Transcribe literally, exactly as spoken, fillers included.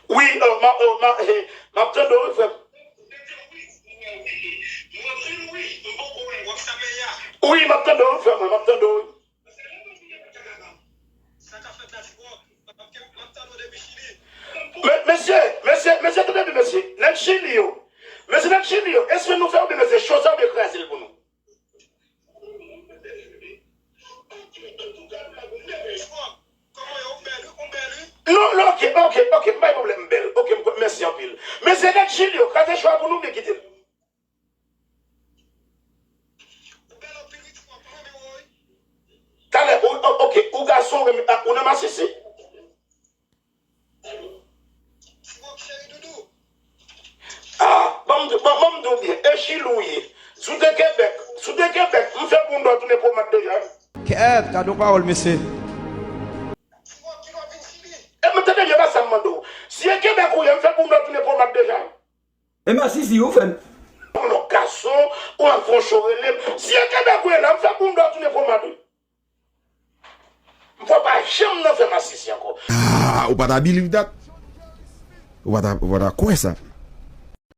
Wi, oh, ma, oh, ma, eh, m ap tande w, wi, frè m. Wi, m ap tande w, wi, frè mwen, m ap tande w, wi. Me-, mesye, mesye, mesye, tande byen, mesye. Nèg Chili yo. Mesye, nèg Chili yo. Espri nou fè oubyen mesye, cho sa oubyen kraze l pou nou? Non, non, ok, ok, ok, m bay pwoblèm, m bèl. Ok, m, mèsi anpil. Mesye, nèg Chili yo, kraze cho a pou nou oubyen kite l? Talè, ou, o-, ok, ou gason, ou renmen, ah, ou nan masisi? Ah, ban m di, ban, ban m di w byen, e Chili w ye. Si w te Kebèk, si w te Kebèk, m fè pou w dwa tounen pomad deja. Kèt, gade yon pawòl, mesye. E m tande byen, pa sa m mande w. Si e Kebèk ou ye, m fè pou w dwa tounen pomad deja. E masisi, ou fè m. Ou nan gason, ou ap fè yon cho rele m. Si e Kebèk ou ye la, m fè pou w dwa tounen pomad, wi. M kwè pa janm nan fè masisi ankò. Ah, ou pa ta believe that? Ou pa ta, ou pa ta kwè sa?